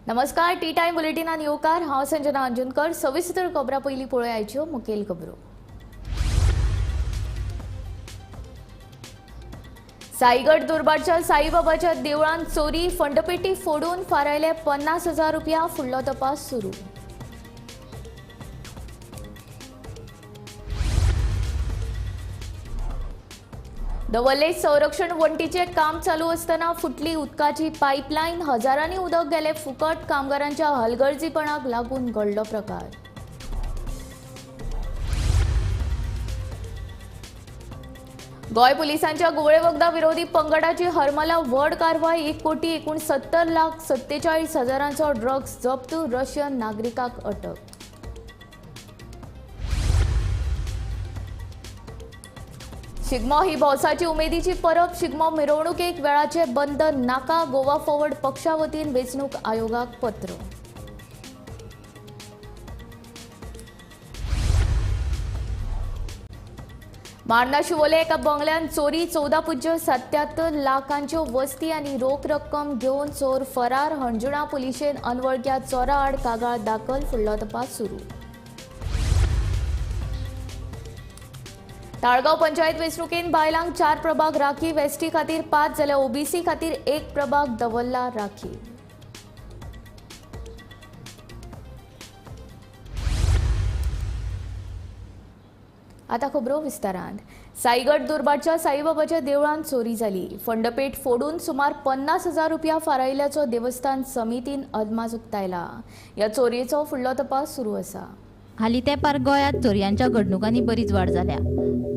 नमस्कार, T time बुलेटिनान येवकार. हांव संजना अंजुनकर. सविस्तर खबरां पयलीं पळोवयाच्यो मुखेल खबरो. साईगड दुर्बारच्या साईबाबाच्या देवळांत चोरी. फंडपेटी फोडून फारायले 50,000 रुपया. फुडलो तपास सुरू. दवर्ले संरक्षण वण्टीचें काम चालू असतना फुटली उदकाची पायपलायन. हजारांनी उदक गेले फुकट. कामगारांच्या हलगर्जीपणाक लागून घडलो प्रकार. गोंय पुलिसांच्या घुंवळे वखदां विरोधी पंगडाची हरमला व्हड कारवाय. 1,69,47,000 ड्रग्ज जप्त. रशियन नागरिकाक अटक. शिगमो ही भौसाची उमेदीची परब. शिगमो मिरवणुकेक वेळाचे बंधन नाका. गोवा फॉरवर्ड पक्षा वतीन वेंचणूक आयोगाक पत्र. मार्ना शिवोले एका बंगल्यान चोरी. 14.77 लाखांच्यो वस्ती आनी रोख रक्कम घेवन चोर फरार. हणजुणा पुलिशेन अनवळख्या चोरा आड कागाळ दाखल. फुडलो तपास सुरू. ताळगांव पंचायत वेंचणुकेन बायलांक 4 प्रभाग राखीव. एसटी खातीर 5 जाल्यार ओबीसी खातीर 1 प्रभाग दवरला राखीव. आता खबरो विस्तारान. साईगड दुर्बारच्या साईबाबाच्या देवळांत चोरी जाली. फंडपेट फोडून सुमार 50,000 रुपया फारायिल्ल्याचो देवस्थान समितीन अदमास उक्तायला. ह्या चोरयेचो फुडलो तपास सुरू आसा. हालीं तेंपार गोंयांत चोरयांच्या घडणुकांनी बरीच वाड जाल्या.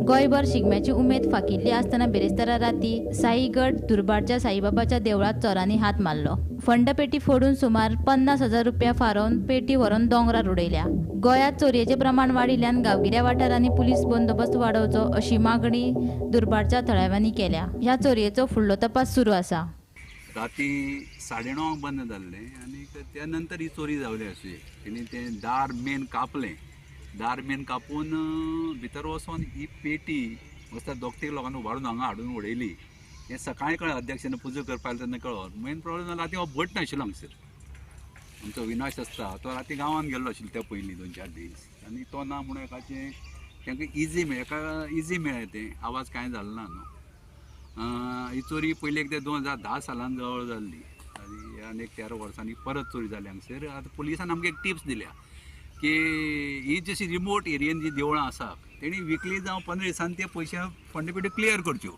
गोंयभर शिगम्याची उमेद फाकिल्ली आसतना बिरेस्तारा राती साईगड दुर्बारच्या साईबाबाच्या देवळांत चोरांनी हात मारलो. फंडपेटी फोडून सुमार 50,000 रुपया फारोवन पेटी व्हरून दोंगरार उडयल्या. गोंयांत चोरयेचें प्रमाण वाडिल्ल्यान गांवगिऱ्या वाठारांनी पुलीस बंदोबस्त वाडोवचो अशी मागणी दुर्बारच्या थळाव्यांनी केल्या. ह्या चोरयेचो फुडलो तपास सुरू आसा. राती 9:30 बंद जाल्लें आनी त्या नंतर ही चोरी जावली आसुये. तेणी तें दार मेन कापलें. दार मेन कापून भितर वचोन ही पेटी वचता दोग तीग लोकांनी उबारून हांगा हाडून उडयली. हें सकाळीं कळ्ळें, अध्यक्षान पुजा करपाक तेन्ना कळ्ळो. मेन प्रॉब्लेम जालो राती हो भट नाशिल्लो हांगसर. आमचो विनाश आसता तो राती गांवांत गेल्लो आशिल्लो त्या पयलीं 2-4 दीस आनी तो ना म्हणून एकाचें तांकां इजी मेळ्ळें, एका इजी मेळ्ळें तें. आवाज कांय जालो ना न्हू. ही चोरी पयली एकदां 2010 सालान जवळ जाल्ली आनी आनी एक 13 वर्सांनी परत चोरी जाली हांगसर. आतां पुलिसान आमकां एक टिप्स दिल्या की ही जशी रिमोट एरियेन जी देवळां आसा तेणी विकली जावं 15 दिसांनी ते पयशे फंडपेटी क्लियर करच्यो.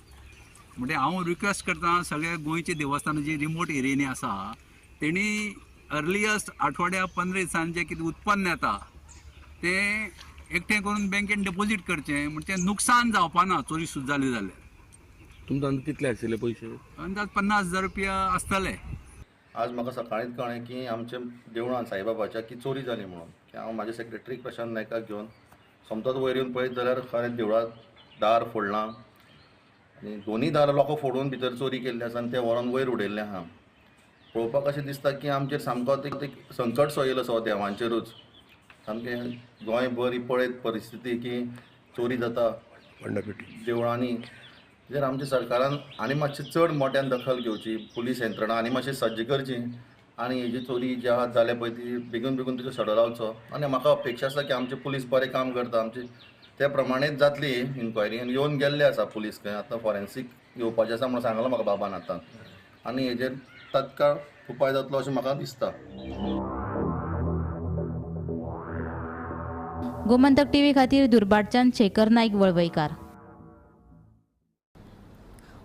म्हणजे हांव रिक्वेस्ट करता सगळे गोंयचे देवस्थानां जी रिमोट एरियेनी आसा तेणी अर्लियस्ट आठवड्या 15 दिसांनी जें कितें उत्पन्न येता तें एकठांय करून बँकेन डिपोजीट करचें, म्हणजे नुकसान जावपा ना चोरी सुद्दां जाली जाल्यार. तुमकां अंदाज कितले आशिल्ले पयशे? अंदाज 50,000 रुपया आसतले. आज म्हाका सकाळींच कळ्ळें की आमच्या देवळान साईबाबाच्या की चोरी जाली म्हणून. की हांव म्हाज्या सेक्रेटरीक प्रशांत नायकाक घेवन सोमतोच वयर येवन पळयत जाल्यार खरें देवळाक दार फोडलां आनी दोनूय दारां लोकां फोडून भितर चोरी केल्ली आसा आनी तें व्हरोन वयर उडयल्लें आहा. पळोवपाक अशें दिसता की आमचेर सामको एक संकट सो येयलो सो देवांचेरूच. सामकें गोंयभर ही पळयत परिस्थिती की चोरी जाता देवळांनी. जर आमच्या सरकारान आनी मातशें चड मोट्यान दखल घेवची, पुलीस यंत्रणा आनी मातशें सज्ज करची आनी ही जी चोरी जी आहा जाल्या पळय ती बेगीन बेगीन तिचो सडो लावचो. आनी म्हाका अपेक्षा आसा की आमचे पुलीस बरें काम करता, आमचे ते प्रमाणेच जातली इन्क्वायरी. आनी येवन गेल्ले आसा पुलीस खंय, आतां फॉरेन्सीक येवपाचें आसा म्हणून सांगलां म्हाका बाबान आतां. आनी हेजेर तत्काळ उपाय जातलो अशें म्हाका दिसता. गोमंतक टीव्ही खातीर दुर्बारच्यान शेखर नायक वळवयकार.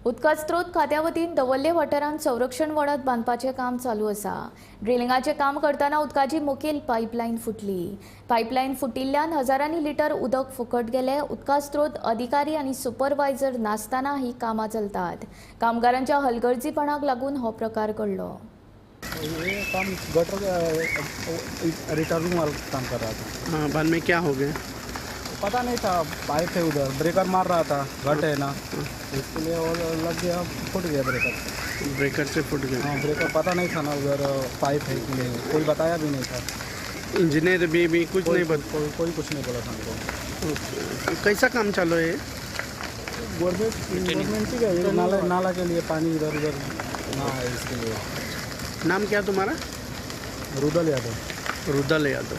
उदका स्त्रोत खात्या वतीन दवर्ले वाठारांत संरक्षण वणत बांदपाचें काम चालू आसा. ड्रिलिंगाचें काम करतना उदकाची मुखेल पायपलायन फुटली. पायपलायन फुटिल्ल्यान हजारांनी लिटर उदक फुकट गेलें. उदका स्त्रोत अधिकारी आनी सुपरवायझर नासतना ही कामां चलतात. कामगारांच्या हलगर्जीपणाक लागून हो प्रकार घडलो. ये काम गटर रिटर्निंग वाला काम कर रहा था. हाँ, बाद में क्या हो गया पता नहीं था. पाइप थे उधर, ब्रेकर मार रहा था, घट है ना, इसके लिए और लग गया, फुट गया ब्रेकर. ब्रेकर से फुट गया? हाँ, ब्रेकर पता नहीं था ना उधर पाइप है कि नहीं, कोई बताया भी नहीं था. इंजीनियर भी कुछ नहीं बता, कोई कुछ नहीं बोला था हमको. कैसा काम चालू है? गवर्नमेंट ही है, नाला नाला के लिए पानी इधर उधर ना है इसके लिए. नाम क्या तुम्हारा? रुदल यादव. रुदल यादव.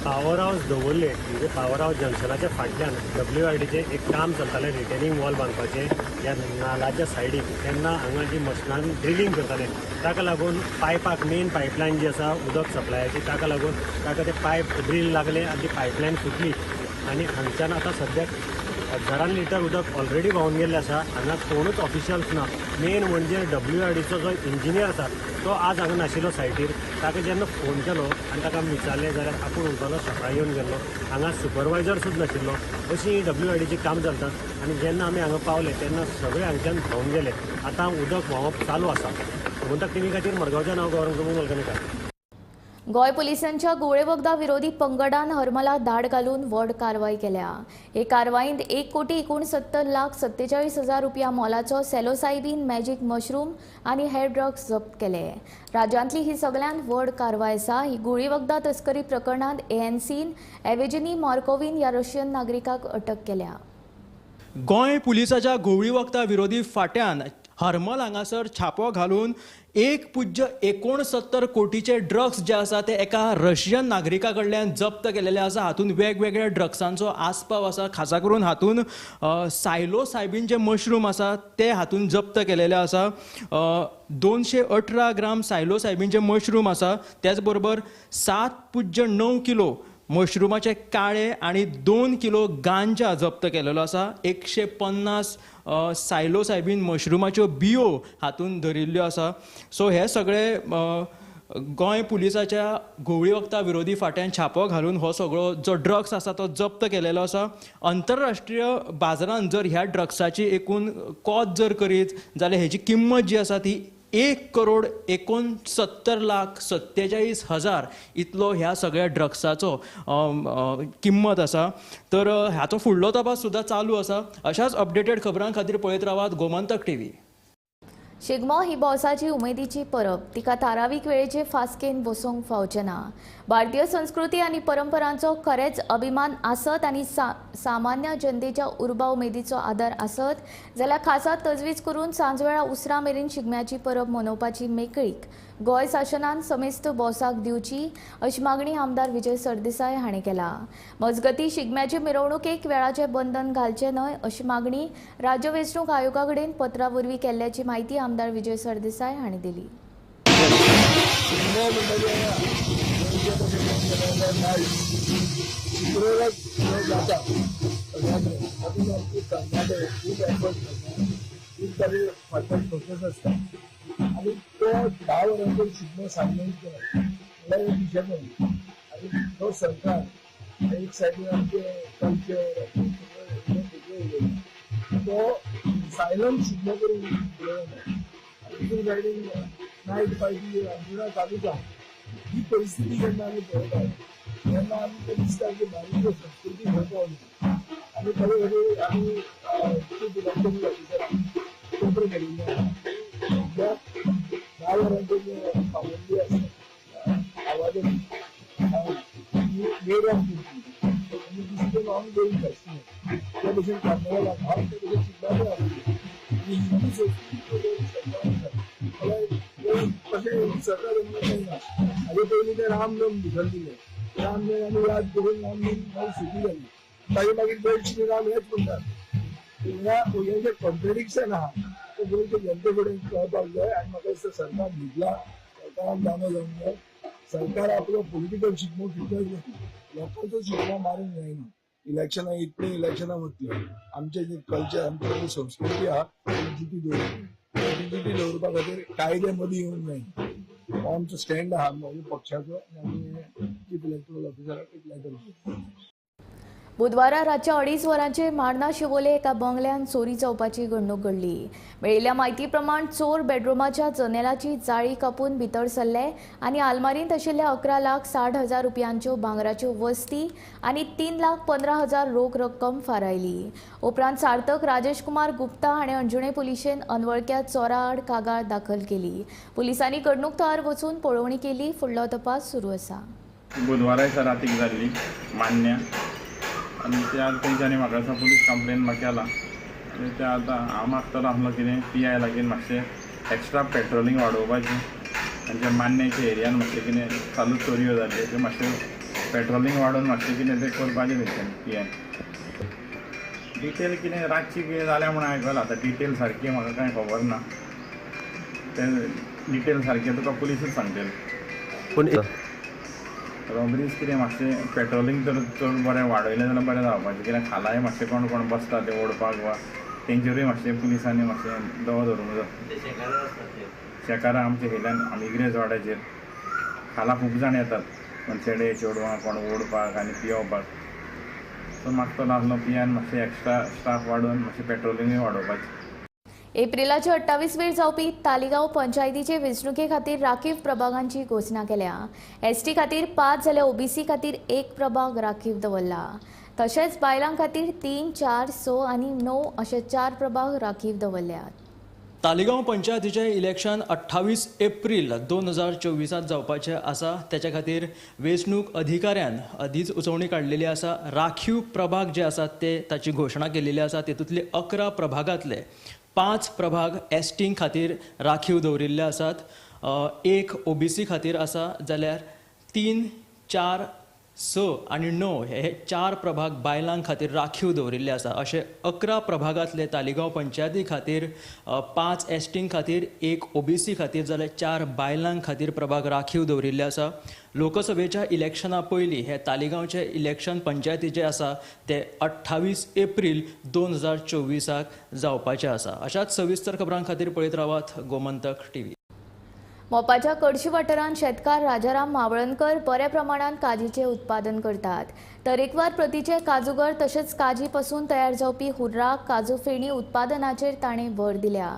पावर हावस दवरले म्हणजे पावर हावस जंक्शनाच्या फाटल्यान WRDचें एक काम चलतालें, रिटेनिंग वॉल बांदपाचें ह्या नालाच्या सायडीक. तेन्ना हांगा जी मशिनान ड्रिलींग करताले ताका लागून पायपाक मेन पायपलायन जी आसा उदक सप्लायाची ताका लागून ताका ते पायप ड्रील लागले आनी ती पायपलायन फुटली आनी हांगच्यान आतां सद्याक हजारान लिटर उदक ऑलरेडी व्हांवन गेल्लें आसा. हांगा कोणूच ऑफिशियल्स ना. मेन म्हणजे WRDचो जो इंजिनियर आसा तो आज हांगा नाशिल्लो सायटीर. ताका जेन्ना फोन केलो आनी ताका आमी विचारलें जाल्यार आपूण म्हणटालो सकाळीं येवन गेल्लो, हांगा सुपरवायजर सुद्दां नाशिल्लो. अशी ही WRDची काम चलता आनी जेन्ना आमी हांगा पावले तेन्ना सगळे हांगच्यान व्हांवन गेले. आतां उदक व्हांवप चालू आसा. गोमंतक टीव्ही खातीर मडगांवच्यान हांव गौरव प्रभू मलकणेकार. गोंय पुलिसांच्या गोळे वखदां विरोधी पंगडान हरमला धाड घालून व्हड कारवाय केल्या. हे कारवायेंत 1,69,47,000 रुपया मोलाचो सेलोसायबीन मॅजीक मशरूम आनी हेर ड्रग्स जप्त केले. राज्यांतली ही सगळ्यांत व्हड कारवाय आसा. ही गुळी वखदां तस्करी प्रकरणांत एएनसीन एवेजिनी मार्कोवीन ह्या रशियन नागरिकाक अटक केल्या. गोंय पुलिसाच्या घुंवळी वखदां विरोधी फाट्यान हरमल हांगासर छापो घालून 1.69 कोटीचे ड्रग्स जे आसा ते एका रशियन नागरिका कडल्यान जप्त केलेले आसा. हातूंत वेगवेगळ्या ड्रग्सांचो आस्पाव आसा. खासा करून हातूंत सायलोसायबीन जे मशरूम आसा ते हातूंत जप्त केलेले आसा. 218 ग्राम सायलोसायबीन जे मशरूम आसा, त्याच बरोबर 7.9 किलो मशरूमाचे काळे आनी 2 किलो गांजा जप्त केलेलो आसा. 150 सायलोसायबीन मशरूमाच्यो बियो हातूंत धरिल्ल्यो आसा. सो हे सगळे गोंय पुलिसाच्या घुंवळी वखदां विरोधी फाट्यान छापो घालून हो सगळो जो ड्रग्स आसा तो जप्त केलेलो आसा. अंतरराष्ट्रीय बाजारांत जर ह्या ड्रग्साची एकूण कोत जर करीत जाल्यार हेची किंमत जी आसा ती 1,69,47,000 इतलो ह्या सगळ्या ड्रग्साचो किंमत आसा. तर हाचो फुडलो तपास सुद्दां चालू आसा. अशाच अपडेटेड खबरां खातीर पळयत रावात गोमंतक टीव्ही. शिगमो ही भौसाची उमेदीची परब. तिका थारावीक वेळेचे फास्केन बसोवंक फावचें ना. भारतीय संस्कृती आनी परंपरांचो खरेंच अभिमान आसत आनी सामान्य जनतेच्या उर्बा उमेदीचो आदार आसत जाल्यार खासा तजवीज करून सांजवेळा उसरां मेरेन शिगम्याची परब मनोवपाची मेकळीक गोंय शासनान समेस्त भौसाक दिवची अशी मागणी आमदार विजय सरदेसाय हांणी केला. मजगतीं शिगम्याचे मिरवणुकेक वेळाचें बंधन घालचें न्हय अशी मागणी राज्य वेंचणूक आयोगा कडेन पत्रा वरवीं केल्ल्याची म्हायती आमदार विजय सरदेसाय हांणी दिली. आनी तो 10 वरांचेर शिगमो सामने केला म्हणल्यार दिशेन आनी तो सरकार एक सायडीन आमचे कल्चर तो सायलंट शिगमो करून फुडें आनी दुसरे सायडीन नायट पार्टी अंजुना चालूच आहा. ही परिस्थिती जेन्ना आमी पळयता तेन्ना आमकां दिसता की भारतीय संस्कृती खंय पावली आनी खरें खरें आमी चीफ इलेक्शन ऑफिसराक पत्र केल्लें आहा. 10 वरांचेर पाबंदी आसा आवाजाची मेड ऑफ आनी this on going festival त्या भशेन कार्निवलाक हांव त्या भशेन शिगम्याकूय आसा. आनी हिंदू संस्कृती कशें सरकार ना. हाजे पयलीं ते रामनम भितर दिलें, रामनम आनी याद करून रामनम मागीर सुटी जाली. मागीर मागीर जय श्रीराम हेच म्हणटात. ह्या हें जें कॉन्ट्रेडिक्शन आहा तें गोंयच्या जनते कडेन कळपाक जाय. आनी म्हाका दिसता सरकार न्हिदला, सरकारान जाणो जावंक जाय. सरकार आपलो पॉलिटिकल शिगमो कितलोच लोकांचो शिगमो मारूंक जायना. इलेक्शनां इतलीं इलेक्शनां वतलीं, आमचें जें कल्चर आमची जी संस्कृती आहा ती जिती दवरली, ती जिती दवरपा खातीर कायदे मदीं येवंक जायना. हो आमचो स्टँड आहा म्हज्या पक्षाचो आनी चीफ इलेक्टोरल ऑफिसराक एक लेटर. बुधवारा रातच्या 2:30 वरांचेर मार्ना शिवोले एका बंगल्यान चोरी जावपाची घडणूक घडली. मेळिल्ल्या म्हायती प्रमाण चोर बेडरुमाच्या जनेलाची जाळी कापून भितर सरले आनी आलमारींत आशिल्ल्या 11,60,000 रुपयांच्यो भांगराच्यो वस्ती आनी 3,15,000 रोख रक्कम फारायली. उपरांत सार्थक राजेश कुमार गुप्ता हाणें अंजुणे पुलिशेन अनवळख्या चोरा आड कागाळ दाखल केली. पुलिसांनी घडणूक थळार वचून पळोवणी केली. फुडलो तपास सुरू आसा. बुधवारा दिसा रातीक जाल्ली मान्य आनी त्या तेंच्यांनी म्हाका दिसता पुलीस कंप्लेन म्हाका केला आनी त्या आतां हांव मागतलो आसलो कितें पी I लागीं मातशें एक्स्ट्रा पेट्रोलिंग वाडोवपाचें आमच्या मान्याच्या एरियान मातशें कितें चालू चोरयो जाल्यो त्यो मातशें पेट्रोलिंग वाडोवन मातशें कितें तें करपाचें तेंच्यांनी पी.एन. डिटेल कितें रातची कितें जाल्या म्हूण आयकलां, आतां डिटेल सारकी म्हाका कांय खबर ना, तें डिटेल सारकें तुका पुलिसूच सांगतले. पूण रॉबरीज कितें मातशें पेट्रोलिंग तर चड बरें वाडयलें जाल्यार बरें जावपाचें, कित्याक खालाय मातशें कोण कोण बसता ते ओडपाक वा तेंचेरूय मातशें पुलिसांनी मातशें दवो धरूंक जाय. शेकारां आमच्या हेल्यान इग्रेज वाड्याचेर खाला खूब जाण येतात, कोण चेडे चेडवां कोण ओडपाक आनी पियोवपाक. सो मागतलो आसलो पियान मातशें एक्स्ट्रा स्टाफ वाडोवन मातशें पेट्रोलिंगूय वाडोवपाचें. एप्रिलाचे 28 वेर जावपी तालिगांव पंचायतीचे वेंचणुके खातीर राखीव प्रभागांची घोशणा केल्या. एसटी खातीर 5 जाल्यार ओबीसी खातीर 1 प्रभाग राखीव दवरला. तशेंच बायलां खातीर 3, 4, 6 आनी 9 अशे 4 प्रभाग राखीव दवरल्यात. तालिगांव पंचायतीचें इलेक्शन 28 एप्रील 2024 जावपाचें आसा. तेच्या खातीर वेंचणूक अधिकाऱ्यान अधिसुचोवणी काडलेली आसा. राखीव प्रभाग जे आसात ते ताची घोशणा केलेली आसा. तेतूंतले 11 प्रभागांतले 5 प्रभाग एसटी खातीर राखीव दवरिल्ले आसात, 1 ओबीसी खातीर आसा, जाल्यार 3, 4, 6 आनी 9 हे 4 प्रभाग बायलां खातीर राखीव दवरिल्ले आसा. अशे 11 प्रभागांतले तालिगांव पंचायती खातीर 5 एसटी खातीर, 1 ओबीसी खातीर, जाल्यार 4 बायलां खातीर प्रभाग राखीव दवरिल्ले आसा. लोकसभेच्या इलेक्शना पयलीं हे तालिगांवचे इलेक्शन पंचायतीचे आसा ते 28 एप्रील 2024 जावपाचे आसा. अशाच सविस्तर खबरां खातीर पळयत रावात गोमंतक टीव्ही. मोपाच्या कडशी वाठारांत शेतकार राजाराम मावळणकर बऱ्या प्रमाणात काजीचें उत्पादन करतात. तरेकवार प्रतीचे काजूगर तशेंच काजी पसून तयार जावपी हुर्राक, काजू फेणी उत्पादनाचेर ताणें भर दिल्या.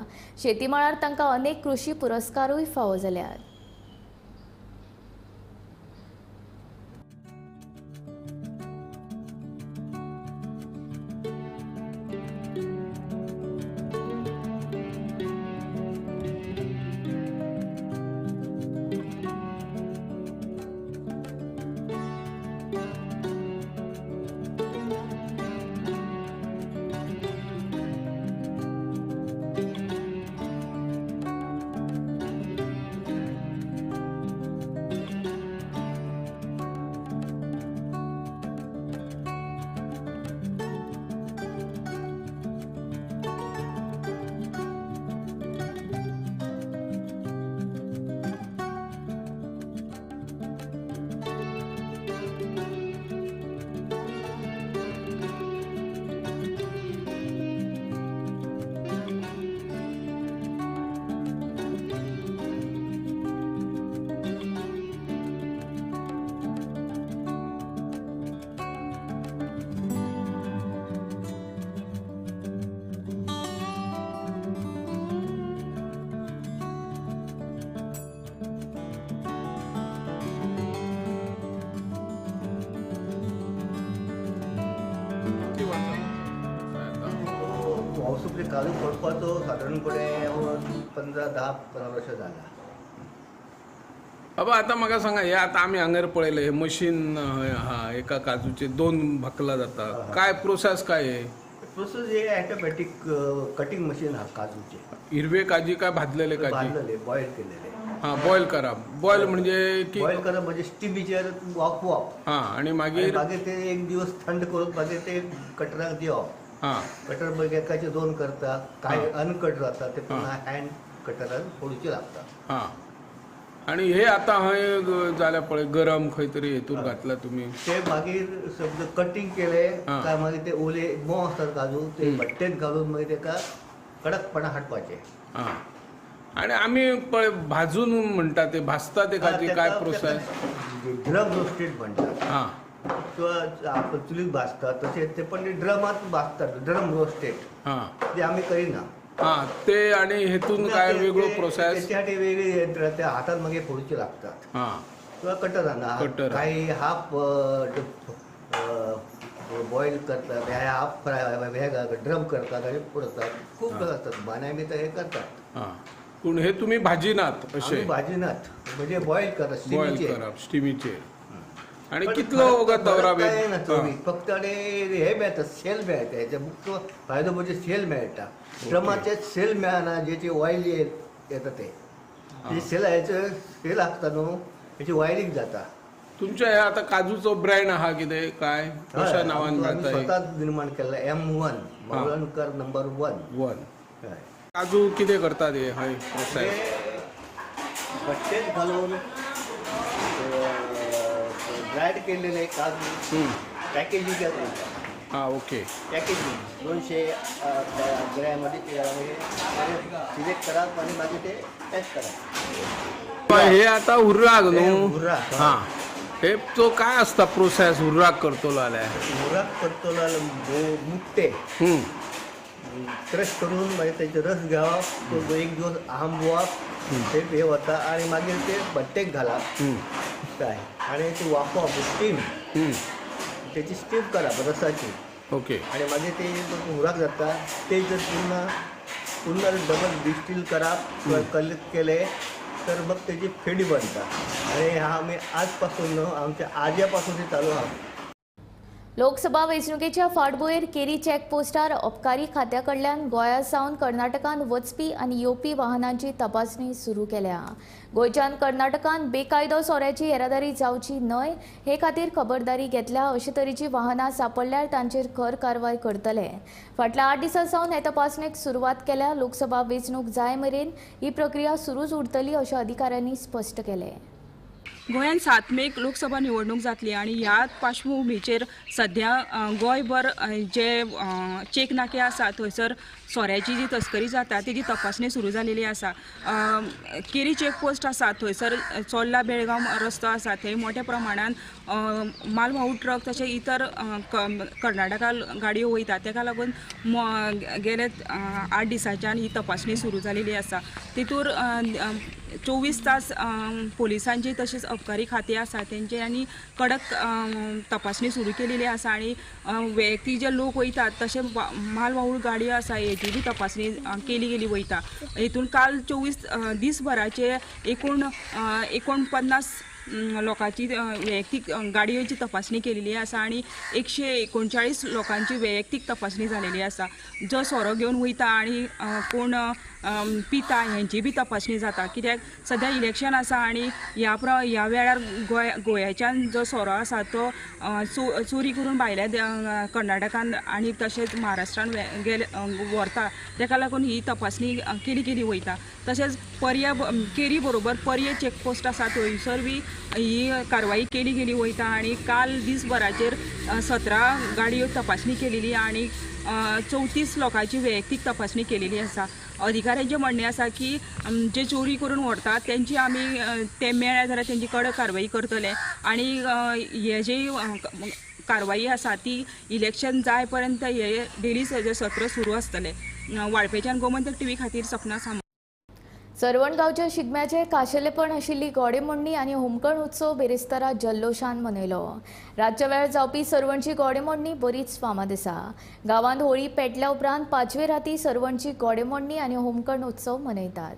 शेतीमळार तांकां अनेक कृशी पुरस्कारूय फावो जाल्यात. काजू फोडपाचो सादारणपणे 15-10-15 वर्सां जाला. बाबा आतां म्हाका सांगा, हे आतां आमी हांगर पळयलें हे मशीन आहा, एका काजूचे 2 भाकला जाता, काय प्रोसेस काय हे? प्रोसेस हे ऑटोमॅटीक कटिंग मशीन आहा काजूचे. हिरवे काजी काय भाजलेले काजी? भाजलेले, बॉयल केलेले. हां, बॉयल करप. बॉयल म्हणजे की बॉयल करप म्हणजे स्टिमीचेर वाफोवप. हां, आनी मागीर मागीर ते एक दिवस थंड करून मागीर ते कटराक दिवप. कटर मागीर एकाचे 2 करता, काय अनकट जाता ते पुन्हा हँड कटरान फोडचे लागता. हां, आनी हे आतां हय जाल्या पळय गरम खंय तरी हेतून घातला तुमी ते मागीर समजा कटिंग केले काय मागीर ते ओले मोव आसतात काजू ते भट्टेन घालून मागीर तेका कडकपणा हाडपाचे. हां, आनी आमी पळय भाजून म्हणटा ते भाजता ते काजी काय प्रोसेस? ड्रम रोस्टेड म्हणटात. हां, किंवा आपण चुलीत भाजतात तशें ते, पण ड्रमात भाजतात, ड्रम रोस्टेड. हां, ते आमी करिना. हां, ते आनी हेतून काय वेगळो प्रोसेस? त्याच्यासाठी वेगळी यंत्रणा, त्या हातान मागीर फोडचे लागतात. हां, किंवा कटरान काही हाफ बॉयल करतात, हाफ फ्राय ड्रम करतात आणि फोडतात. खूप असतात बान्या बी तर हे करतात. हां, पूण हे तुमी भाजिनात? अशें भाजिनात म्हणजे बॉयल करतात, बॉयल करप स्टिमीचेर. आणि कितलो वगत दवरप? फक्त आणि हे मेळटा, सेल मेळटा. हेच्या मुख्य फायदो म्हणजे सेल मेळटा. ड्रमाचे सेल मेळना, जेचे ऑयल येता ते. ते सेल सेल आसता न्हू तेची वायरींग जाता. तुमच्या हे आता काजूचो ब्रँड आहा कितें काय कशा नावान मेळता? स्वतः निर्माण केला M1 Mavalankar number 1. काजू कितें करतात हे हय प्रोसेस? भट्टेत घालून ड्रायड केलेले काजू पॅकेजिंग करतात. हां ओके. पॅकेजिंग 200 ग्रॅममध्ये सिलेक्ट करा आणि मागीर ते पॅक करा. हे आता हुर्राक न्हू? हुर्राक. हां, हे तो काय असता प्रोसेस हुर्राक करतलो जाल्यार? हुर्राक करतलो जाल्यार मुकटे क्रश करून मागीर तेचे रस घेवप, तो एक दिवस आंबोवप, ते हे वता आनी मागीर ते भट्टेक घालप काय आनी ते वाफोवप स्टीम, तेची स्टीम करप रसाची. ओके. आनी मागीर ते हुर्राक जाता ते जर पुन्हा पुन्हा डबल डिस्टील करप कलेक्ट केले तर मग त्याची फेणी बनता. आणि हा आम्ही आजपासून आमच्या आज्यापासून ते चालू आहा. लोकसभा वेंचणुकेच्या फाटभुंयेर केरी चेकपोस्टार अबकारी खात्या कडल्यान गोंया सावन कर्नाटकान वचपी आनी येवपी वाहनांची तपासणी सुरू केल्या. गोंयच्यान कर्नाटकान बेकायदो सोऱ्याची येरादारी जावची न्हय हे खातीर खबरदारी घेतल्या. अशे तरेची वाहनां सांपडल्यार तांचेर खर कारवाय करतले. फाटल्या 8 दिसां सावन हे तपासणेक सुरवात केल्या. लोकसभा वेंचणूक जाय मेरेन ही प्रक्रिया सुरूच उरतली अशें अधिकाऱ्यांनी स्पश्ट केलें. गोंयांत 7 मेक लोकसभा निवडणूक जातली आनी ह्या पार्श्वभुमीचेर सध्या गोंयभर जे चेक नाके आसा थंयसर सोऱ्याची जी तस्करी जाता तेजी तपासणी सुरू जालेली आसा. केरी चेकपोस्ट आसा थंयसर चोर्ला बेळगांव रस्तो आसा थंय मोठ्या प्रमाणान मालवाहू ट्रक तशें इतर कर्नाटका गाडयो वयता, तेका लागून गेले 8 दिसांच्यान ही तपासणी सुरू जालेली आसा. तितूर 24 तास पोलिसांची तशेंच अबकारी खातें आसा तेंचे आनी कडक तपासणी सुरू केलेली आसा आनी वैयक्तीक जे लोक वयतात तशें मालवाहू गाडयो आसा हेची बी तपासणी केली गेली वयता. हितून काल 24 दिसभराचे एकूण 49 लोकांची वैयक्तीक गाडयेची तपासणी केलेली आसा आनी 139 लोकांची वैयक्तीक तपासणी जालेली आसा. जो सोरो घेवन वयता आनी कोण पिता हेंची बी तपासणी जाता, कित्याक सद्या इलेक्शन आसा आनी ह्या वेळार गोंयाच्यान जो सोरो आसा तो चोरी करून भायल्या कर्नाटकान आनी तशेंच महाराष्ट्रान गेले व्हरता, तेका लागून ही तपासणी केली गेली वयता. तशेंच पर्या केरी बरोबर पर्ये चेकपोस्ट आसा थंयसर बी ही कारवाई केली गेली वयता आनी काल दिसभराचेर 17 गाडयो तपासणी केलेली आनी 34 लोकांची वैयक्तीक तपासणी केलेली आसा. अधिकाऱ्यांचें म्हणणें आसा की जे चोरी करून व्हरतात तेंची आमी ते मेळ्ळे जाल्यार तेंची कडक कारवाई करतले आनी हे जी कारवाई आसा ती इलेक्शन जाय पर्यंत हे डेली सत्र सुरू आसतलें. वाळपेच्यान गोमंतक टीव्ही खातीर सपना सामंत. सर्वण गांवच्या शिगम्याचे खाशेलेपण आशिल्ली गोडेमोडणी आनी होमकण उत्सव बेरेस्तारा जल्लोशान मनयलो. रातच्या वेळार जावपी सर्वणची गोडेमोडणी बरीच फामाद आसा. गांवांत होळी पेटल्या उपरांत 5वे राती सर्वणची गोडेमोडणी आनी होमकण उत्सव मनयतात.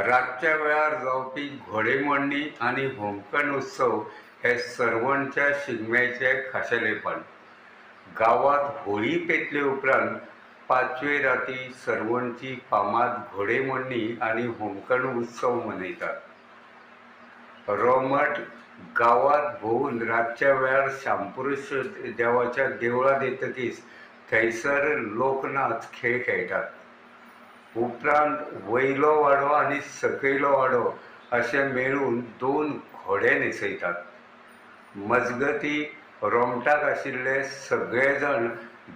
रातच्या वेळार जावपी घोडेमोडणी आनी होमकण उत्सव हे सर्वणच्या शिगम्याचे खाशेलेपण. गांवांत होळी पेटले उपरांत पांचवे राती सर्वणची फामाद घोडेमोडणी आनी होमखण उत्सव मनयतात. रोमट गांवांत भोंवून रातच्या वेळार शामपुरुष देवाच्या देवळांत येतकीच थंयसर लोकनाच खेळ खेळटात. उपरांत वयलो वाडो आनी सकयलो वाडो अशें मेळून 2 घोडे न्हेसयतात. मजगती रोमटाक आशिल्ले सगळे जाण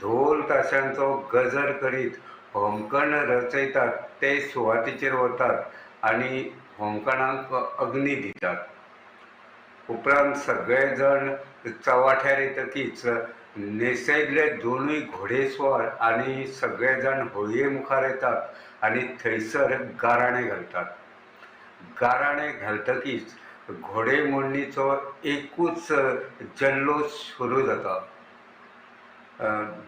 धोल ताशांचो गजर करीत होमखण रचयतात ते सुवातेचेर वतात आनी होमखणाक अग्नी दितात. उपरांत सगळे जाण चवाठ्यार येतकीच न्हेसयल्ले 2 घोडेस्वार आनी सगळे जाण होळये मुखार येतात आनी थंयसर गाराणें घालतात. गाराणें घालतकीच घोडेमोडणीचो एकूच जल्लोश सुरू जाता.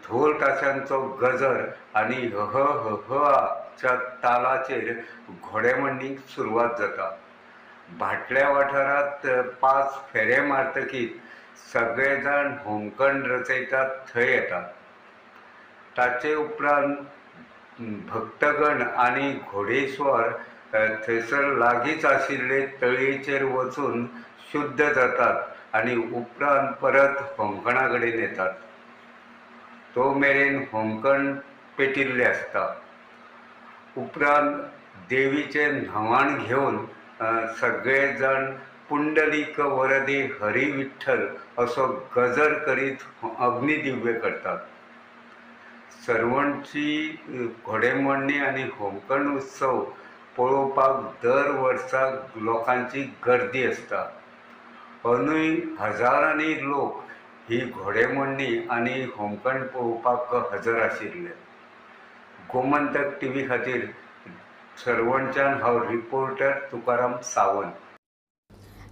धोल ताशांचो गजर आनी ह ह ह च्या तालाचेर घोडेमोडणीक सुरवात जाता. भाटल्या वाठारांत 5 फेरे मारतकीच सगळे जाण होमखण रचयतात थंय येतात. ताचे उपरांत भक्तगण आनी घोडेस्वार थंयसर लागींच आशिल्ले तळयेचेर वचून शुद्ध जातात आनी उपरांत परत होमखणा कडेन येतात. तो मेरेन होमखण पेटिल्लें आसता. उपरांत देवीचें न्हवण घेवन सगळे जाण पुंडलीक वरदे हरी विठ्ठल असो गजर करीत अग्निदिव्य करतात. सर्वणची घोडेमोडणी आनी होमखण उत्सव पळोवपाक दर वर्सा लोकांची गर्दी आसता. अंदूय हजारांनी लोक ही घोडेमोडणी आनी होमखण पळोवपाक हजर आशिल्ले. गोमंतक टीव्ही खातीर सर्वणच्यान हांव रिपोर्टर तुकाराम सावंत.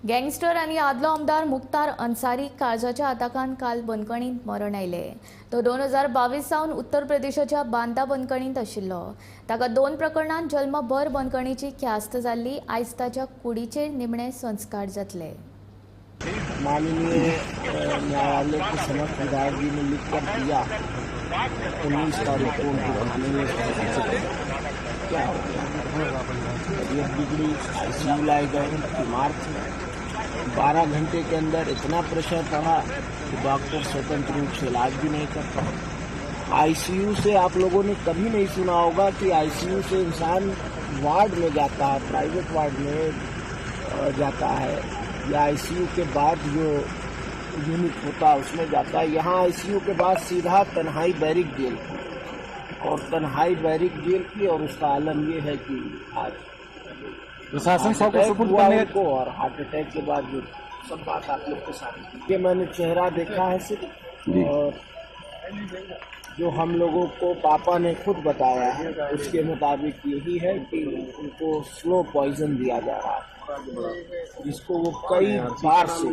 गँगस्टर आनी आदलो आमदार मुख्तार अन्सारी काळजाच्या आताकान काल बंदखणींत मरण आयलें. तो 2022 सावन उत्तर प्रदेशाच्या बांदा बंदखणींत आशिल्लो. ताका 2 प्रकरणांत जल्मभर बंदखणीची ख्यास्त जाल्ली. आयज ताच्या कुडीचेर निमणे संस्कार जातले. माननीय न्यायालय के समक्ष विधायक जी ने लिख कर दिया 19 तारीख को उनको थाने में क्या हो गया, तबीयत बिगड़ी, आईसीयू लाए गए, बीमार थे. 12 घंटे के अंदर इतना प्रेशर पड़ा कि डॉक्टर स्वतंत्र रूप से इलाज भी नहीं कर पाए. आईसीयू से आप लोगों ने कभी नहीं सुना होगा कि आईसीयू से इंसान वार्ड में जाता है, प्राइवेट वार्ड में जाता है या आईसीयू के बाद जो यूनिट होता है उसमें जाता है. यहाँ आईसीयू के बाद सीधा तन्हाई बैरिक जेल की, और तन्हाई बैरिक जेल की, और उसका आलम ये है कि आज प्रशासन हुआ उनको और हार्ट अटैक के बाद जो सब बात आप लोग के सामने। ये मैंने चेहरा देखा है सिर्फ, और जो हम लोगों को पापा ने खुद बताया है उसके मुताबिक यही है कि उनको स्लो पॉइजन दिया जा रहा है, जिसको वो कई बार से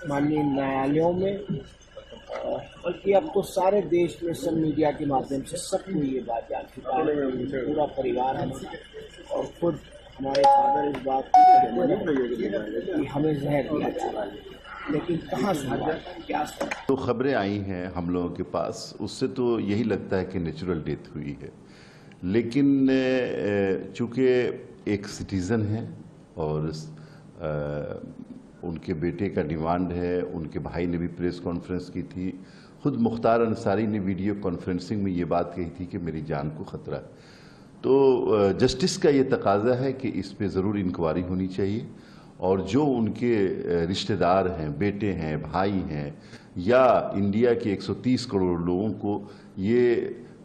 माननीय न्यायालयों में बल्कि अब तो सारे देश में सब मीडिया के माध्यम से सबको ये बात जान चुका है, पूरा परिवार है और खुद हमारे फादर इस बात की कि हमें जहर दिया जा रहा है, लेकिन कहाँ सुना, क्या सुना। तो खबरें आई हैं हम लोगों के पास, उससे तो यही लगता है कि नेचुरल डेथ हुई है, लेकिन चूँकि एक सिटीज़न है और उनके बेटे का डिमांड है, उनके भाई ने भी प्रेस कॉन्फ्रेंस की थी, खुद मुख्तार अंसारी ने वीडियो कॉन्फ्रेंसिंग में ये बात कही थी कि मेरी जान को ख़तरा है, तो जस्टिस का ये तकाजा है कि इस पे ज़रूर इंक्वायरी होनी चाहिए और जो उनके रिश्तेदार हैं, बेटे हैं, भाई हैं या इंडिया के 130 करोड़ लोगों को ये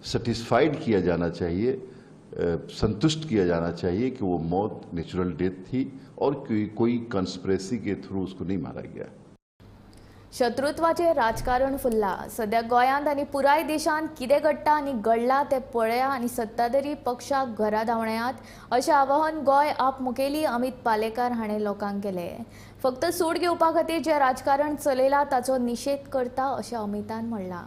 सेटिस्फाइड किया जाना चाहिए, संतुष्ट किया जाना चाहिए कि वो मौत नेचुरल डेथ थी और कोई कंस्पिरेसी के थ्रू उसको नहीं मारा गया। शत्रुत्वाचें राजकारण फुल्लां। सद्या गोंयांत आनी पुराय देशांत कितें घडटा आनी घडलां तें पळया आनी सत्ताधारी पक्षाक घरा धांवणायात अशें आवाहन गोंय आप मुखेली अमित पालेकार हाणें लोकांक केलें। फक्त सूड घेवपा खातीर जें राजकारण चलयलां ताचो निशेध करता अशें अमितान म्हणलां।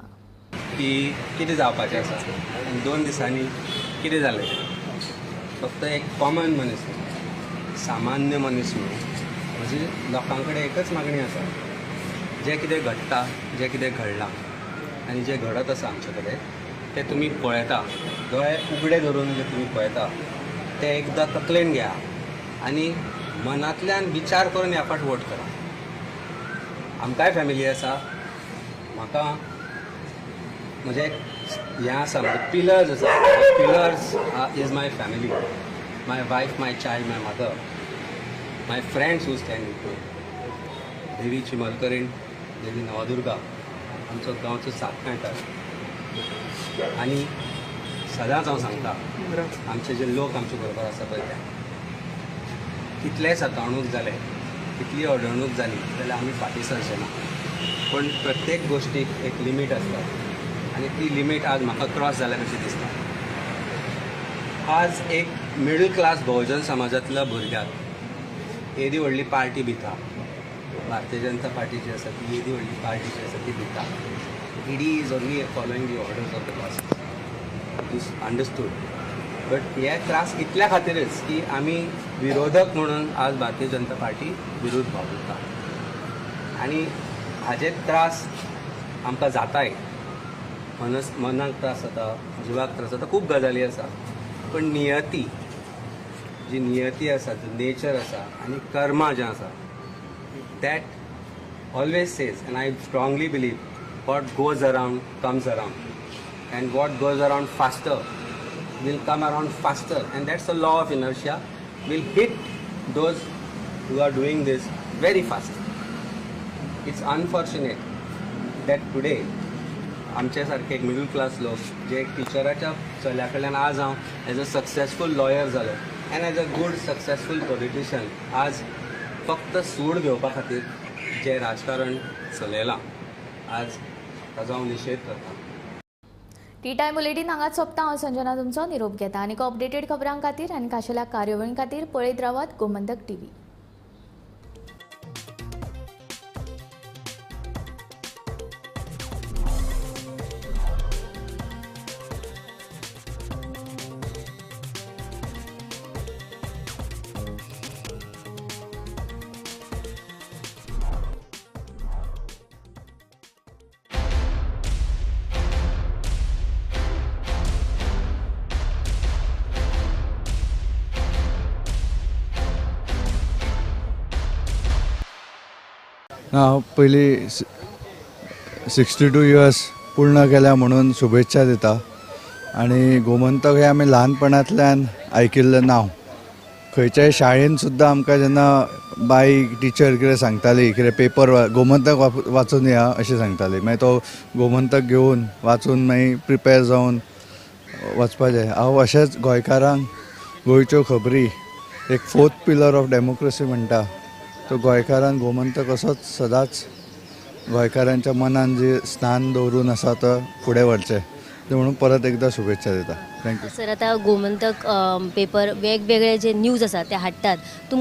की कितें जावपाचें आसा आनी 2 दिसांनी कितें जालें, फक्त एक कॉमन मनीस, सामान्य मनीस म्हणून म्हजी लोकां कडेन एकच मागणी आसा, जें कितें घडटा, जें कितें घडलां आनी जें घडत आसा आमचे कडेन ते तुमी पळयता, दोळे उगडे धरून जे तुमी पळयता ते एकदां तकलेन घेया आनी मनांतल्यान विचार करून ह्या फावट वोट करा. आमकांय फॅमिली आसा, म्हाका म्हजें हें आसा, म्हणजे पिलर्स आसा. Pillars is my family, my wife, my child, my mother, my friends who stand with me. Devi Chimalkarin, Devi Navdurga आमचो गांवचो साथ मेळटा. आनी सदांच हांव सांगता, आमचे जे लोक आमचे बरोबर आसा पळय ते कितले सतावणूक जाले, कितली अडवणूक जाली जाल्यार आमी फाटीं सरचे ना. पूण प्रत्येक गोश्टीक एक लिमीट आसता आनी ती लिमीट आज म्हाका क्रॉस जाल्या कशी दिसता. आज एक मिडल क्लास बहुजन समाजांतल्या भुरग्याक येदी व्हडली पार्टी भिता, भारतीय जनता पार्टी जी आसा ती येदी व्हडली पार्टी जी आसा ती भिता. ED is only following the orders of the bosses, it is understood. But हे त्रास इतल्या खातीरच की आमी विरोधक म्हणून आज भारतीय जनता पार्टी विरुद्ध वावुरता आनी हाजे त्रास आमकां जाताय. मनाक त्रास जाता, जिवाक त्रास जाता, खूब गजाली आसा. पण नियती जी नियती आसा, जो नेचर आसा आनी कर्मा जें आसा, that always says, and I strongly believe, what goes around comes around, and what goes around faster will come around faster, and that's the law of inertia, will hit those who are doing this very fast. It's unfortunate that today आमचे सारखे एक middle class लोक जे एक टिचराच्या चल्या कडल्यान आज हांव as a successful lawyer जालो and as a good successful politician, आज फक्त सूड घेवपा खातीर जें राजकारण चलयलां आज ताजो हांव निशेध करतां. टी टायम बुलेटीन हांगाच सोंपता. हांव संजना तुमचो निरोप घेता. आनी अपडेटेड खबरां खातीर आनी खाशेल्या कार्यावळीं खातीर पळयत रावात गोमंतक टीव्ही. हांव पयलीं 62 इयर्स पूर्ण केल्या म्हणून शुभेच्छा दिता. आनी गोमंतक हें आमी ल्हानपणांतल्यान आयकिल्लें नांव. खंयच्याय शाळेन सुद्दां आमकां जेन्ना बाई टिचर कितें सांगताली, कितें पेपर गोमंतक वाचून या अशें सांगताली, मागीर तो गोमंतक घेवन वाचून मागीर प्रिपेर जावन वचपाचें. हांव अशेंच गोंयकारांक गोंयच्यो खबरी, एक फोर्थ पिलर ऑफ डेमोक्रेसी म्हणटा तो गोंयकारान गोमंतक असोच सदांच गोंयकारांच्या मनान जे स्थान दवरून आसा तो फुडें व्हरचें ते म्हणून परत एकदां शुभेच्छा दिता. Thank you sir. आतां गोमंतक पेपर वेगवेगळे जे न्यूज आसा ते हाडटात.